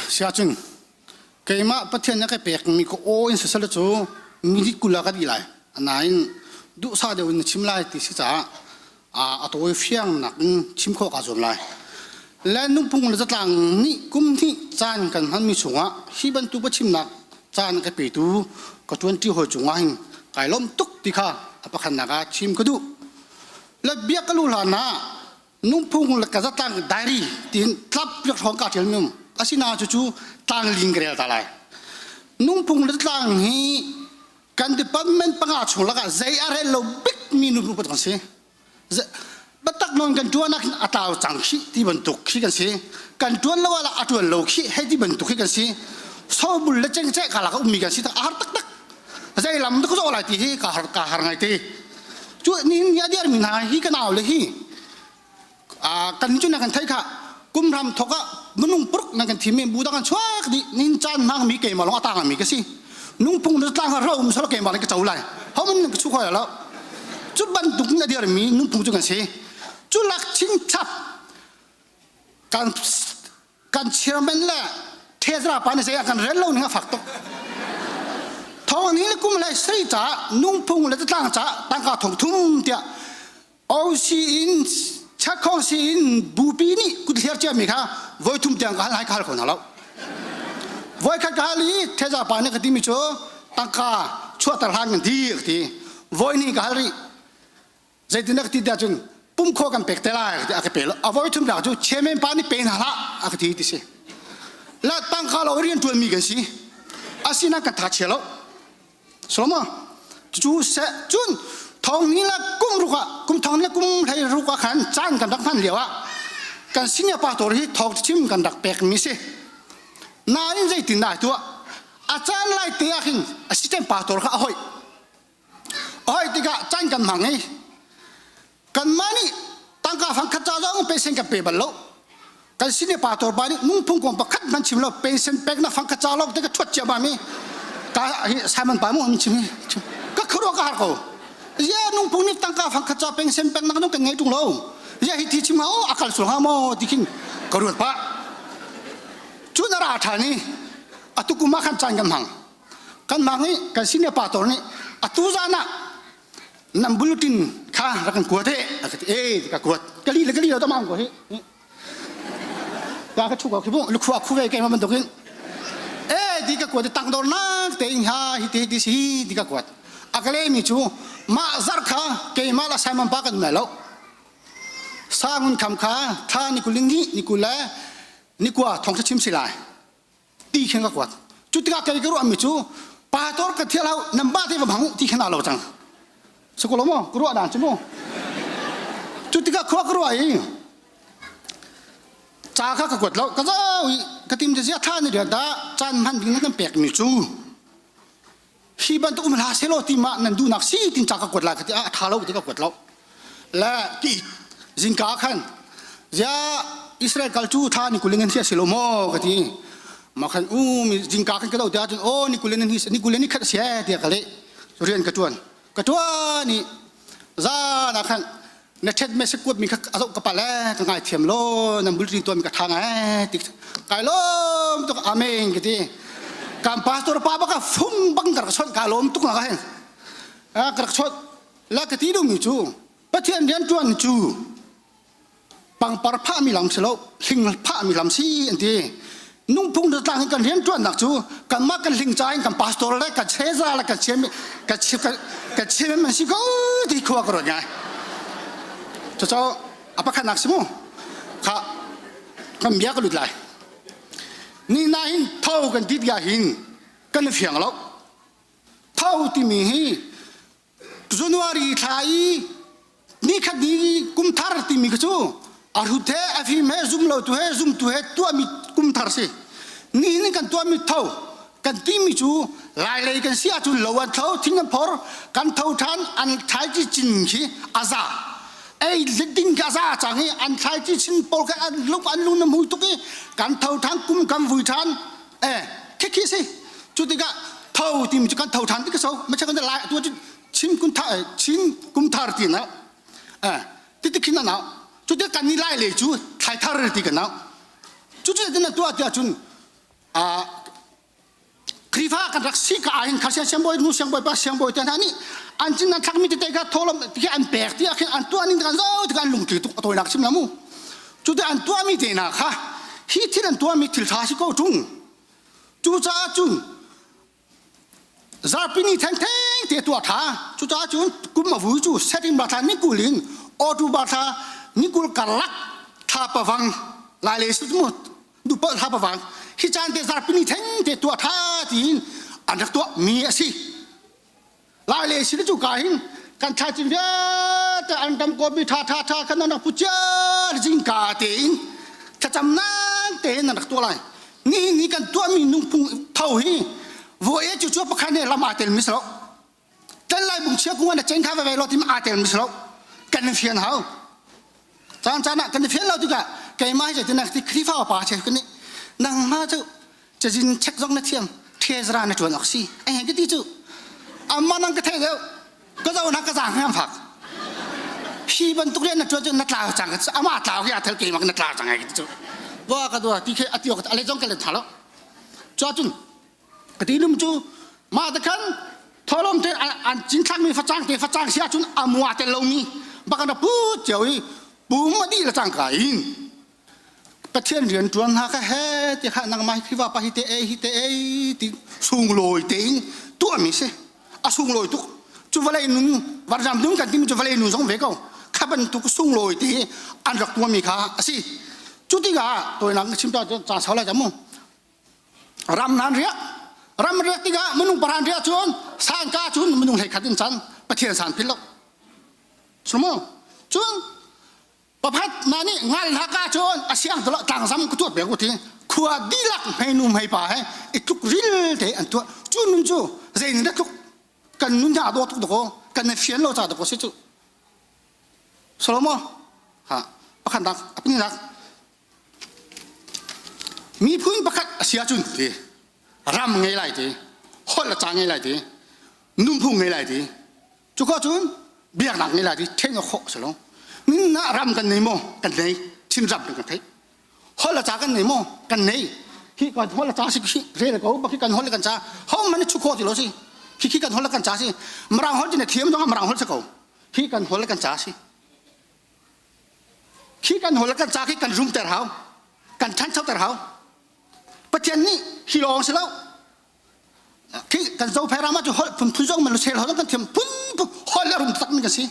Siahcun keimah Pathian na ka pekmi ka aw in sisal cu minute 20 ah ka dih lai. Nain duhsah deuh in na chim lai ti si caah a tawi fiang nak in chim khawh kaa zuam lai. Le nungphung le zatlang nih kum hnih caan kan hmanmi chungah hi bantuk biachimnak caan ka petu ka ṭuanṭi hawi cungah hin kai lawm tuk ti kha a pakhatnak ah chim ka duh. Le bia ka lu hlan ah nungphung le ka zatlang diary tiin tlap piak hrawng ka ṭial mi um. Asinain cucu tlangling ka rel ta lai. Nungphung le zatlang hi kan department panga chung lakah zei a rel lo bik mi nu kan si. Biatak nawn kan ṭuan ah khin a tlau cang khi ti bantuk khi kan si. Kan ṭuan lo ah a ṭuan lo khi hei ti bantuk khi kan si. Sobul le cengceh ka lak a ummi kan si tak a har taktak. Zei lam ka zawh lai ti hi ka har ka har ngai te. Cu ni ni a dir mi hna hi ka nau le hi kan cu na kan thei kha kum ram thok ah minung puruk nan kan thim mi bu dang an chuak dih nin caan hmang mi keimah lawng a tang mi ka si nungphung na tlang ha ro um sal keimah ka co lai ho man ka chu khoi lo cu bantuk na dir mi nungphung cu kan si cu lak chin chap kan kan chairman le thezra pa ni sei kan rel lo ning a fak tuk thong ni le kum le sri ca nungphung le tlang ca tangka thong thum tiah OC in Chakhong si in bupi nih kut hliar ciami kha voi thum tiang ka hal hai ka hal kho hna lo. Voi khat ka hal i Theza pa nih ka timi cu tangka chuahter hlan kan ti ka ti. Voi hnih ka hal rih. Zeitin a ka ti tiah cun pum khaw kan pek te lai ka ti a ka pe lo. A voi thum nak cu chairman pa nih pe hna hlah a ka ti ti si. La tangka lo rian ṭuanmi kan si. Asinain kan tha chia lo. Soma cu se cun thong ni le kum ruk ah kum thong le kum hlei ruk ah khan caan kan rak hman lio ah kan senior pastor hi thawk chim kan rak pek mi si nain zeitin dah tuah a caan lai te ah khin assistant pastor kha a hoi a hoi tikah caan kan hmang i Kanmah nih tangka fangkhat ca zong pension kan pe bal lo. Kan sini pa tor pa nih nungphung kong pakhat hmanh chim lo pension peknak fangkhat ca lawng te ka thuat cia ma mi ka Simon pa mu an chim hi ka khuaruah ka har ko. Ya nungphung nih tangka fangkhat ca pension peknak nung kan ngei tung lo. Ya hi thi chim ha o akal sul ha mo ti khin ka ruat pa. Cu na ra than i atu kum ah khan caan kan hmang. Kan hmang i kan senior pa tor nih atu zan ah nan bulletin kha rak kan kuat he a ka ti e ka kuat kali le kali lo tamang ko hi ka ka thu ko khi bu lukhua khu ve ke ma bantuk in e di ka kuat tang dor nak te in ha hi te ti si di ka kuat a ka le mi chu ma zar kha keima la Simon pa kan mai lo sangun kham kha tha ni kuling ni ni kula ni kwa thong chim si lai ti khin ka kuat cu tikah kei ka ruahmi cu pastor ka thial hau nan ba te va hmang ti khin a lo cang sukolo mo ka ruah dan cu mu cu tikah khua ka ruah i ca kha ka kuat lo ka zau i ka tim te zia tha ni rian da caan hman ding nan kan pek mi cu hi bantuk um hlah selaw ti ma nan duhnak si tin ca ka kuat lai ka ti a tha lo ti ka kuat lo le ti zingka khan zia Israel kal cu tha ni kulin an si si lo maw ka ti ma khan u mi zingka khan ka do tia cun o ni kulin an hi ni kulin ni khat sia tia ka le rian ka tuan ka tuan i za na khan na ṭhet me se kuat mi kha a zoh ka pal eh ka ngai thiam lo nan bul ri tuan mi ka ṭha ngai ti kai lom tuk amen ka ti kan pastor pa baka fung bang ka rak chawnh ka lom tuk na ka hen ka rak chawnh la ka ti duh mi cu Pathian rian ṭuan cu pangpar phah mi lam si lo hling phah mi lam si an ti nungphung tlang in kan rian ṭuannak cu kanmah kan hling ca in kan pastor le kan cheza le kan chiam kan kan chiam an si ko ti khua ka ruat ngai cucu a pakhatnak si mu kha kan bia ka lut lai ni na hin tho kan ti tikah hin kan i fiang lo tho timi hi January thla i nikhat ni kum thar timi kha cu a hrut he a fim he zum lo tu he zum tu he tuahmi kum thar si ni ni kan tuahmi tho kan timi cu lai lei kan si ahcun lo an thlo thing an phor kan tho than an thlai cin khi a za ei ding ka za cang i an thlai ci chin pawl kha an lung an lung na mui tuk i kan tho than kum kan vui than eh khi khi si cu tikah tho timi cu kan tho than ti ka so ma kan lai tu cu chin kum thar chin kum thar ti na eh ti ti khin na cu ti kan ni lai le cu thlai thar ti kan na cu cu tin na tu tia cun. Khrihfa kan rak si ka ahhin kha siangbawi nu siangbawi pa siangbawi te hna nih an cin an thlakmi tete kha tholom ti an pek ti ah khin an tuah ning kan zo ti an lungtli tuk a tawinak chim la mu. Cu te an tuahmi te hna kha hi thil an tuahmi thil tha si ko tung. Cucaah cun zarpi ni thengtheng te tuah tha. Cucaah cun kum a vui cu setting ba thla ni kul in auto ba thla ni kul karlak thla pavang lai le su mu dupa thla pavang hi caan te zarpi ni theng te tuah tha tiin an rak tuah mi a si. Lai le si cu ka hin kan tha cin vialte an dam ko mi tha tha tha kan rak pu cia jing ka te in thlacam nan te in rak tuah lai ni ni kan tuah mi nungphung tho hi vo e chu chu pakhan ne lam a tel mi slo tel lai bung chia kung na chen kha ve ve lo tim a tel mi slo kan fian hau caan caan ah kan fian lo tikah keimah hi tin ti Khrihfa pa che kan ni nang ma chu cazin check zong na thiam thezra na tuan ok si ai heng ti chu amma nang ka thei deuh ka zo na ka zang ngam fak hi bantuk rian na tuan chu na tlau chang ama tlau hi a thel keimah na tlau chang ai ti chu wa ka dua ti khe ati ok ale zong ka len thalo cho chun ka ti lum chu ma ta khan tholom te an cin thlak mi facang te facang sia chun amwa te lo mi baka na pu chiao i pu ma di la chang ka in Pathian rian ṭuan hna kha he ti kha nangmah hi Khrihfa pa hi te ei hi te ei ti sunglawi tein tuahmi si. A sunglawi tuk. Cu vawlei nun varjam nun kan timi cu vawlei nun zong ve ko. Kha bantuk sunglawi te an rak tuahmi kha a si. Cu tikah tawinak na chim ta caan sau lai mu. Ram nan riak. Ram riak tikah minung paran riak cun sangka cun minung hlei khat in can Pathian san phil lo. Sumo. Cun Pakhat na nih ngal hna ka cun a siang talo tlangzam ka tuah pek uti khua dihlak hmeinu hmeipa he i tluk ril te an tuah cu nun cu zei nih dah tluk kan nun hi aa dawh tuk dakaw kan i fian lo ca dakaw si cu Solomo ha pakhat nak a pininak miphun pakhat a si ahcun ti ram ngei lai ti holh a ca ngei lai ti nunphung ngei lai ti Cuka cun biaknak ngei lai ti theih na khawh si lo. Na ram kan nei maw? Kan nei. Chin ram kan theih. Holh a ca kan nei maw? Kan nei. Hi kan holh a ca si khi rel ko bak hi kan holh kan ca. Ho man chu kho ti lo si. Khi khi kan holh kan ca si. Marang holh tin thiam dong marang holh si ko. Hi kan holh kan ca si. Khi kan holh kan ca khi kan rum ter hau. Kan thancho ter hau. Pathian nih hi lawng si lo. Khi kan Zophei ram ah cu holh phunphun zong man sel holh kan thiam phunphun holh le rum tak mi kan si.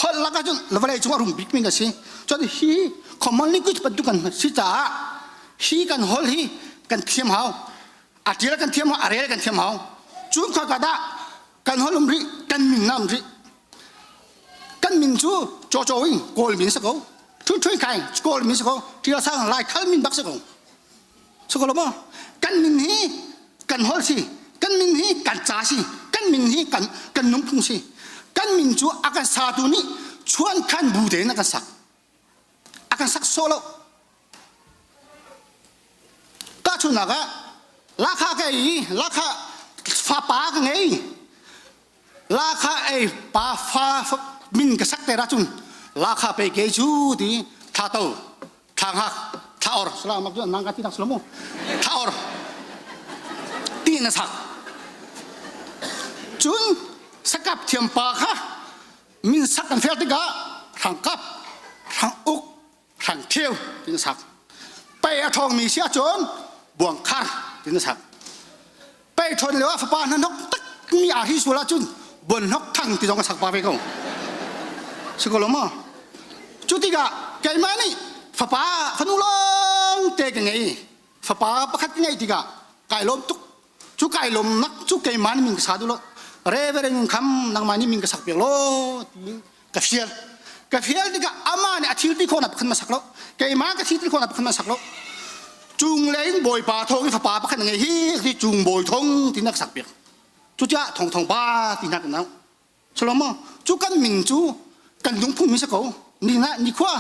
Holh lak ahcun vawlei cung a rum bik mi kan si. Cun hi common language bantuk kan si caah hi kan holh hi kan thiam hau. A tial kan thiam hau, a rel kan thiam hau. Cun khua ka dah kan holh um rih, kan min na um rih. Kan min cu Caw Caw in Kawl min si ko. Thun Thun Khai Kawl min si ko. Tial Sang Lai Khal min bak si ko. Sukolo maw? Kan min hi kan holh si, kan min hi kan ca si, kan min hi kan kan nungphung si. Kan min cu a kan satu nih chuan khan bu tein a kan sak. A kan sak sawh lo. Tahchunhnak ah lakha ka ei, lakha fapa ka ngei. Lakha ei pa fa min ka sak te ra cun lakha pe ke cu ti thla to thla hngak thla or salam mak nang ka ti nak salomo thla or ti na sak cun sakap thiam pa kha min sak an fel tikah hrang kap hrang uk hrang theu ti na sak pei a thong mi si ahcun buang khar ti na sak pei thon lio ah fapa hna nok tak mi a hi sual ahcun bon hnok thang ti zong a sak pa ve ko si ko lo maw cu tikah keimah nih fapa fanu lawng te ka ngei fapa pakhat ka ngei tikah kai lawm tuk cu kai lawm nak cu keimah nih min ka sa duh lo reverend kham nangmah nih min ka sak piak lo ti ka fial ka fial tikah amah nih a thil ti khawhnak pakhat ma sak lo keimah ka thil ti khawhnak pakhat ma sak lo cung lei in bawipa thawng in fapa pakhat na ngei hi ti cung bawi thong ti nak sak piak cucaah thong thong pa ti nak nau Salomo cu kan min cu kan lungphung mi si ko ni na ni khua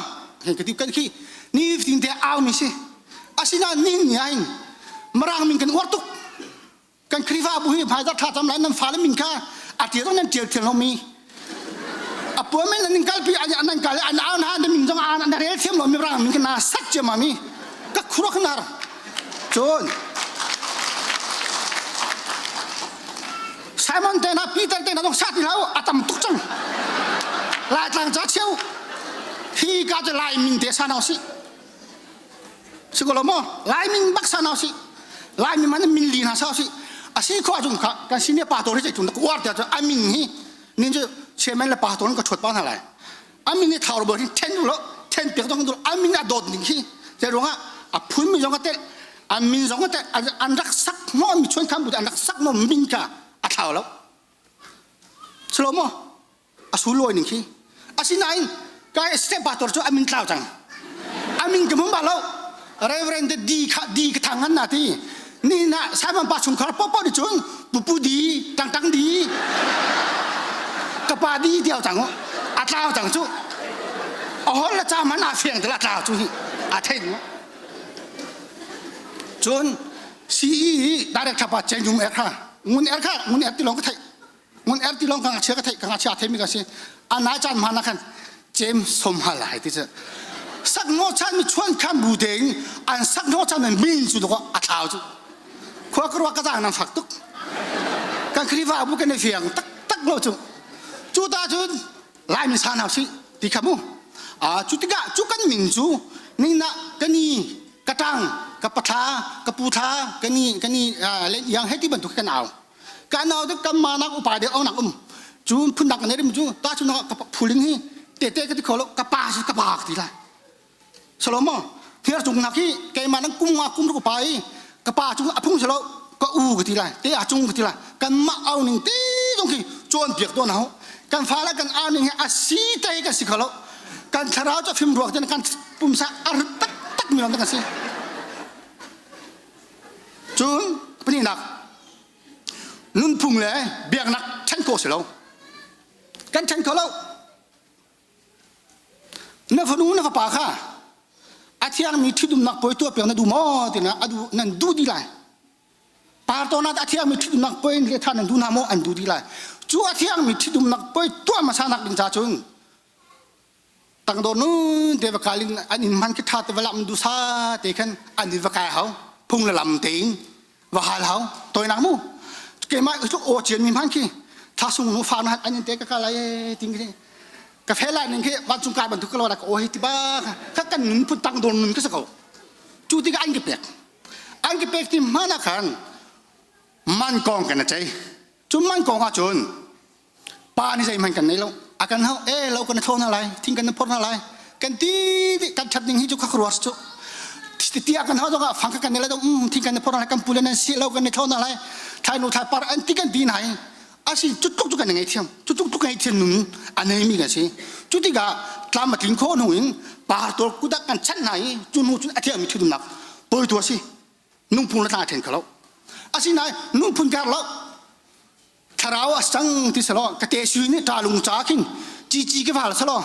hei ka ti kan khi ni tin te au mi si asina ni ni ain marang min kan uar tuk kan Khrihfabu hi hmaizarh thla cam lai nan fale min kha a ṭial zong nan ṭial thiam lomi a puam in nan kalpi nan kal an au na na min zong an rel thiam lomi rang min kha na sak ciammam i ka khurak nar cun. Simon te hna Peter te hna zong sa ti hlah a tam tuk cang. Laitlang ca cheu hi ka cu Lai min te sa hna usih. Si ko lo maw? Lai min bak sa hna usih. Lai min man min li hna sa usih. A si khawh ahcun kha kan senior pa to hi cun uar te a min hi nin cu chairman le pa to ka thuat pa hna lai. A min hi thau bo hi then lo then piak dong a min a dawt ning hi te ruangah a phun mi zong a tel an min zong a tel an rak sak mo mi chuan khan bu an rak sak mo min ka a thlau lo. Silo maw? A sulawi ning khi. Asinain kai step pastor cu a min tlau cang. A min ka hmang bal lo. Reverend te di kha di ka thang han na ti. Ni na Simon pa chungkhar popo ni cun pupu di tang tang di ka pa di tiao cang a tlau cang cu. A hol la cha man a fiang te la tlau cu hi a thei Cun CE direct thapa chen jung er kha ngun er kha ngun er ti long ka thei ngun er ti long ka ngakchia ka thei ka ngakchia thei mi ka si a nai caan hman ah khan cem som hal lai ti cu sak no chan mi chuan khan bu deng an sak no chan mi min cu doko a thlau cu khua ka ruak ka zang nang fak tuk kan khrifa bu kan i fiang tak tak lo cu cu ta cun lai min sa hna si ti kha mu a cu tikah cu kan min cu ning na kani ka tang ka pathla ka pu thla kani kani len yang he ti bantuk kan au ka nau te kan ma nak upa de ong nak um cu phun dang ne rim cu ta chu nak ka phuling hi te te ka ti kho lo ka pa si ka pa ti lai salomo thir chung nak hi keimah nang kum nga kum ru pa i ka pa chung a phung salo ka u ka ti lai te a chung ka ti lai kan ma au ning ti zong khi cawn piak to na ho kan fa la kan au ning hi a si te kan si kho lo kan thlarau chu phim ruak ten kan pumsa ar tak tak mi kan si Cun pahnihnak nunphung le biaknak ṭhen khawh si lo. Kan ṭhen kho lo. Na fanu na fapa kha a thiangmi ṭhitumnak puai tuahpiak na duh maw tina a duh nan duh dih lai. Partawn ah a thiangmi ṭhitumnak puai le tha nan duh hna maw an duh dih lai. Cu a thiangmi ṭhitumnak puai tuah hmasa nak ding ca cun tangdor nun te va kal in an inn hman khi tha te va lam du sa te khan an in va kai hau phung le lam tein va hal hau toinak mu keimah cu aw cian mi hman khi tha sung nu fa na an in te ka ka lai ting khi ka fe lai ning khi vancung kai bantuk ka lo ka aw hi ti ba kha kan nun phun tangdor nun ka sa ko cu ti ka an ki pek an ki pek ti hmana khan man kong kan chei cu man kong ah cun Pa nih zeihmanh kan nei lo. A kan hau e lo kan thlo hna lai, thing kan phor hna lai. Kan ti kan that ning hi cu khak ruas cu. Tia kan hau zongah fang kan nei lo um thing kan phor hna lai, kan pule nan si lo kan thlo hna lai. Thai nu thai par an ti kan ti nai. Asi cu tluk cu kan ngei thiam. Cu tluk tuk ngei thiam nun a nei mi kan si. Cu tikah tlam a tling kho hnu in par tor kudak kan chan hna i cu nu cun a thiam mi thudumnak poi tu a si. Nungphung le tla then kho lo. Asinain nungphun kar lo thlarau a sang ti selaw ka te sui nih ṭa lung ca khin cici ka val selaw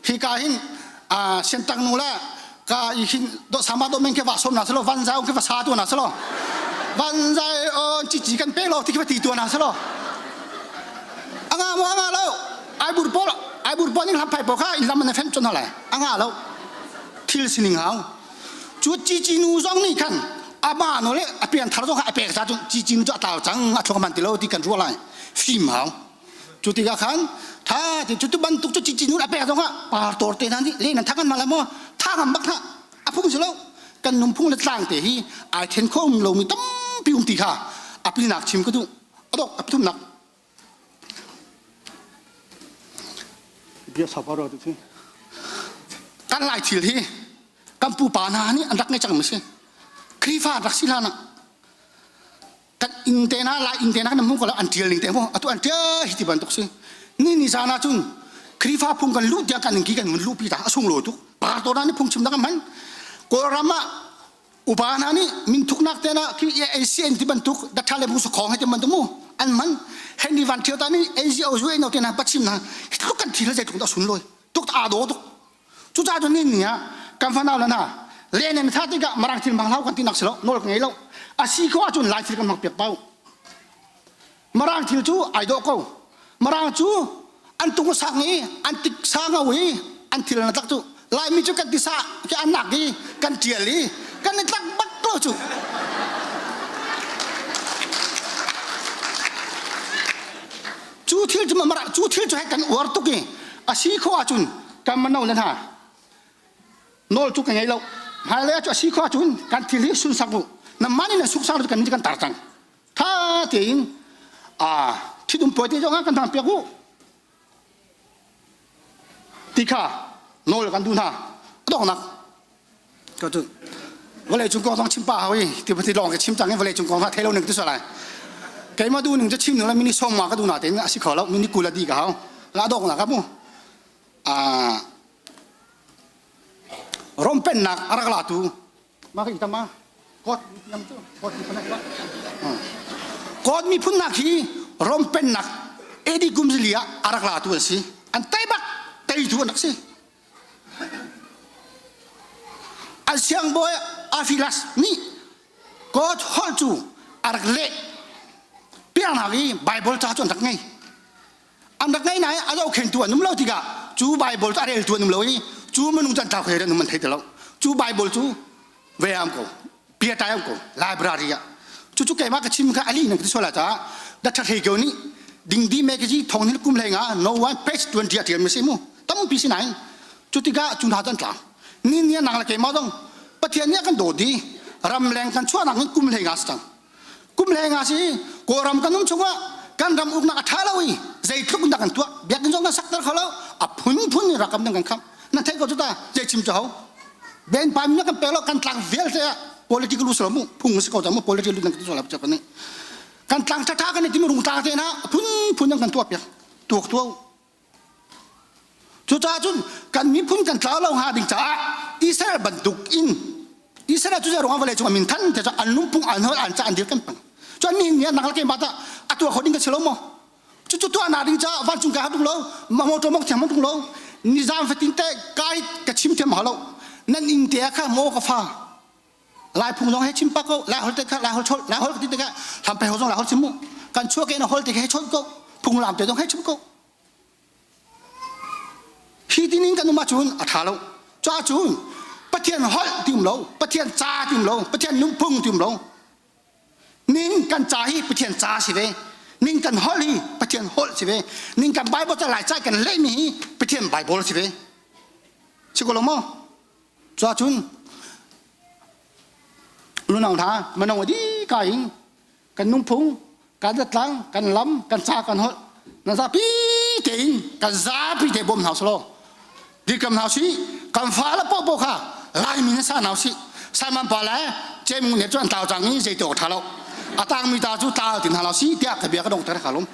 hika hin siantang nu le ka i khin do sama do men ke va som na selaw van zau ke va sa tu na selaw van zai on cici kan pe lo ti ke va ti tu na selaw anga mo anga lo ai bur pol ai bur pol ning lam phai po kha in lam na fen chon hala anga lo thil sining hau Cu cici nu zong nih khan amah no le a pianthar zong kha a pek ca cu cici nu cu a tlau cang a thlong man ti lo ti kan ruah lai fim hau cu tikah khan tha ti cu tu bantuk cu cici nu a pek zong ah par tor te hna nih le nan thang an ma maw tha ngam bak hna a phung si lo kan nunphung le tlang te hi ai then kho um lomi tampi um ti kha a pilnak chim ka duh adok a pathumnak Bia sapa ro tu Kan lai thil hi kan pupa hna nih an rak ngei cangmi si. Khrihfa rak si hlan ah kan inn te na lai inn te na kan hmu ko lo an tial ning te mu atu an tial hi ti bantuk si. Ni ni zan ah cun Khrihfa phung kan luh tiang kan ki kan mun luhpi ta a sung lo tuk. Pastor nih phung chim na kan hman. Kawlram ah upa hna nih minthuknak te na khi ACN ti bantuk datha le bu khong he ti bantuk mu an man Henry Van Thio ta nih NGO zu no te na pachim na tuk kan thi le tuk da sun loi tuk ta do tuk cu ca cu ni ni ah kan fanau la na le nen tha tikah marang thil mang hlau kan ti nak silo nol ka ngei lo asi ko ahcun lai thil kan mak piak pau marang thil cu ai dawh ko marang cu an tung sang i an tik sang i an thil na tlak cu laimi cu kan tisa ke an nak i kan tial i kan i tlak bak lo cu. Cu thil cu mara cu thil cu hei kan uar tuk i a si khawh ahcun kan mano le hna nawl cu ka ngei lo. Hmailei ah cu a si khawh ahcun kan thil hi sunsak u. Na man in na suksak lo kan kan tar cang. Tha tein a thitum puai te zong ah kan hmang piak u. Ti kha nawl kan duh hna. A donghnak ka cun vawlei cung kong zong chim pa hau i ti ti lawng ka chim cang i vawlei cung kong kha thei lo ning tu lai. Keimah duh ning cu chim ning la mini sawm ma ka duh na tein a si kho lo mini kul a di ka hau. La donghnak ka mu. Rom pennak a rak latu mah ka itama God God miphun God miphun nak hi Rom pennak AD kum zili ah a rak latu an si. An tei bak teitu an rak si. An siangbawi Afilas nih God holh cu a rak leh piaknak i Bible ca cu an rak ngei. An rak ngei nain a zohkhentu an um lo tikah cu Bible cu a reltu an um lo i cu minung cu an tlau khe an um an thei ti lo. Cu Bible cu ve am ko bia tai am ko library ah cucu keimah ka chim kha ali nan ka ti sual caah the ṭha ko nih dingdi magazine thong ni kum hlei nga no one page 20 a ṭial mi si mu tampi si nain cu tikah cu hna cu an tla ni ni nang le keimah dong Pathian nih a kan dawt i ramleng kan chuahnak in kum hlei nga si cang. Kum hlei nga si Kawlram kan um chungah kan ram uknak a ṭha lo i zeitluk in dah kan tuah biakinn zong kan sakter kho lo a phunphun in rakam ding kan kham nan theih ko cu ta zei chim cu ho ben pa mi kan pek lo kan tlang vialte ah political lu mu phung si ko ta mu political lu nan kan tuah kan kan tlang ṭha kan i tim rung tlang te na phunphun kan tuah piak tuak tuau. Cucaah cun kan miphun kan tlau lo hnga ding caah Israel bantuk in Israel cu ruang vawlei cung min than te an lungpung an hol an ca an dir kan pang. Cun nihin ni nak ke mata a tuah kho ding ka si lo maw? Cu cu tuah na ding caah vancung ka tung lo, motor mong thiam tung lo, nizam fatin te kai ka chim thiam ha lo. Nan inn te kha maw ka fa Lai phung zong he chim pak ko, Lai hol te kha Lai hol chol, Lai hol ti te kha hlam pe ho zong Lai hol chim mu. Kan chuah ke na hol te he chol ko, phung lam te zong he chim ko. Hi tinin kan um ahcun a ṭha lo. Cuah cun Pathian holh ti um lo, Pathian ca ti um lo, Pathian nunphung ti um lo. Ning kan ca hi Pathian ca si ve. Ning kan holh hi Pathian holh si ve. Ning kan Bible ca Lai ca kan lehmi hi Pathian Bible si ve. Si ko lo maw? Cuah cun lunau hna manong a di ka in kan nungphung kan zatlang kan lam kan ca kan holh na zapi tein kan zapi te bawm hna selaw dirkam hna si kan fa le popo kha Laimi na sa hna si Simon pa le James ne cu an tlau cang i zei to tha lo a tang mi ta cu tlau tin hna lo si tiah ka bia ka dong ter kha lum.